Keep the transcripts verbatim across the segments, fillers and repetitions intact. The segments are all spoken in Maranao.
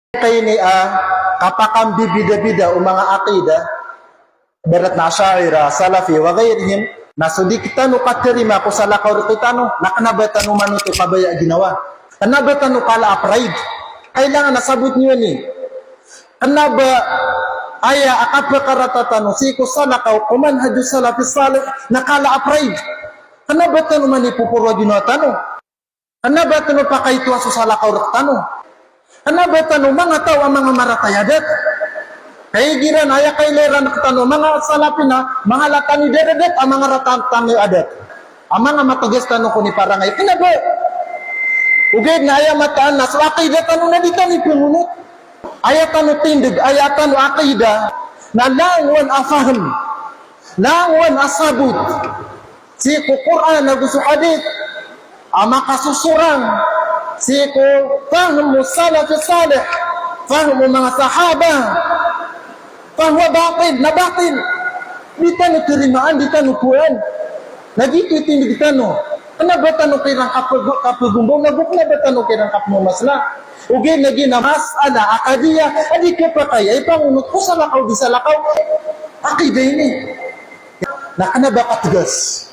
Kay ini a kapakambibida-bida o manga aqida, ibarat na Asha'irah, Salafi, wa ghayrihim, na so di kitano katarima ko salakaw rktano, na kna ba tano manoto kabaya a ginawa. Kna ba tano kala a pride. Kailangan a sabot niyo ini. Kna ba aya a kapakarata tano sii ko salakaw ko manhajus salafis salih na kala a pride. Kna ba tano manipoporo a ginawa tano. Kna ba tano pakaitoa so salakaw rktano. Kna ba tano manga taw a manga maratay a adat. Kay igira na aya kailay ran rktano manga Salafi na manga latani daradat a manga rata tano a adat. A manga matgas tano ko niparangay. Kna ba. Ogaid na aya mataan na so aqida tano na di tano ipangonot. Aya tano tindg, aya tano aqida na langowan a fahm. Langowan a sabot sii ko Qur'an ago so hadith a makasosorang sii ko fahm o salafus salih, fahm o manga sahaba, fahuwa batil, na batil. Di tano tarimaan, di tano kowan. Na giyoto i tindg tano. Kna ba tano kiran kapag-, kapagombaw, nago kna ba tano kiran kapmamasla. Ogaid na giya na mas'ala aqidiyah a di kapakay a ipangonot ko salakaw di salakaw. Aqida ini. Na kna ba katgas.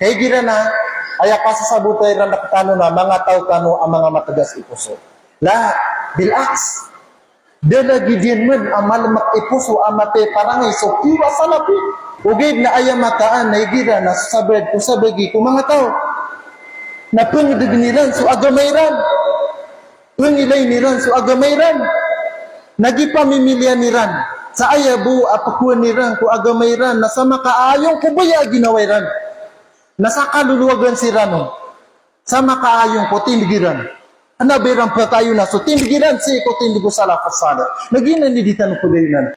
Kay igira na aya kasasabota iran rktano na manga taw tano a manga matgas i poso. La, bil aks. Da lagid iyan man a malmak i poso a matay parangay so pure Salafi. Ogaid na aya mataan na igira na sabad ko sabagi ko manga taw na pngdgn iran so agama iran. Pngilayn iran so agama iran. Na gii pamimilian iran sa aya bo a pkowan iran ko agama iran na sa makaayong ko baya a ginawa iran. Na sa kalolowagan siran on sa makaayong ko tindg iran. Kna ba iran pakaayona so tindg iran sii ko tindg o salafus salih. Na giyanan i di tano pdayonan.